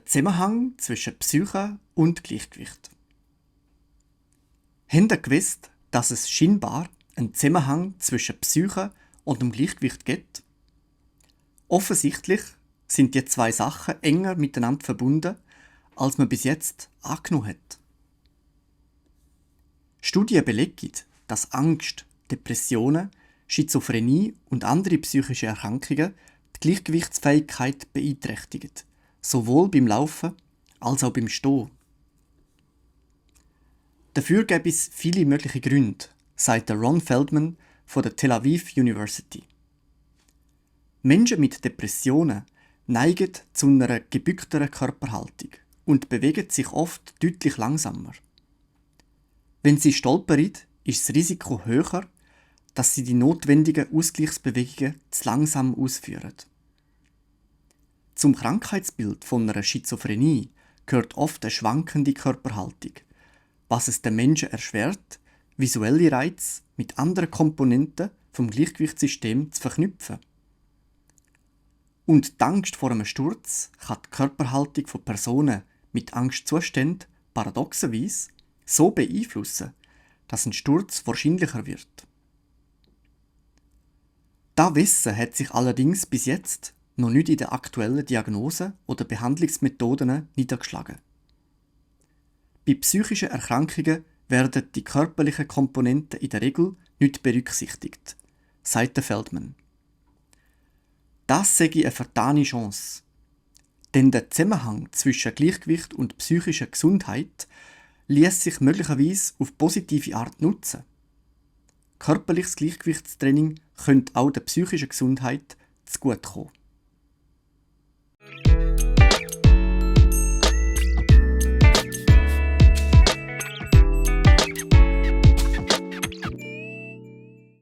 Zusammenhang zwischen Psyche und Gleichgewicht. Habt ihr gewusst, dass es scheinbar einen Zusammenhang zwischen Psyche und dem Gleichgewicht gibt? Offensichtlich sind die zwei Sachen enger miteinander verbunden, als man bis jetzt angenommen hat. Studien belegen, dass Angst, Depressionen, Schizophrenie und andere psychische Erkrankungen die Gleichgewichtsfähigkeit beeinträchtigen, sowohl beim Laufen als auch beim Stehen. Dafür gäbe es viele mögliche Gründe, sagt Ron Feldman von der Tel Aviv University. Menschen mit Depressionen neigen zu einer gebückteren Körperhaltung und bewegen sich oft deutlich langsamer. Wenn sie stolpern, ist das Risiko höher, dass sie die notwendigen Ausgleichsbewegungen zu langsam ausführen. Zum Krankheitsbild von einer Schizophrenie gehört oft eine schwankende Körperhaltung, was es den Menschen erschwert, visuelle Reize mit anderen Komponenten vom Gleichgewichtssystem zu verknüpfen. Und die Angst vor einem Sturz kann die Körperhaltung von Personen mit Angstzuständen paradoxerweise so beeinflussen, dass ein Sturz wahrscheinlicher wird. Das Wissen hat sich allerdings bis jetzt noch nicht in den aktuellen Diagnosen oder Behandlungsmethoden niedergeschlagen. Bei psychischen Erkrankungen werden die körperlichen Komponenten in der Regel nicht berücksichtigt, sagt der Feldman. Das sei eine vertane Chance. Denn der Zusammenhang zwischen Gleichgewicht und psychischer Gesundheit lässt sich möglicherweise auf positive Art nutzen. Körperliches Gleichgewichtstraining könnte auch der psychischen Gesundheit zugutekommen.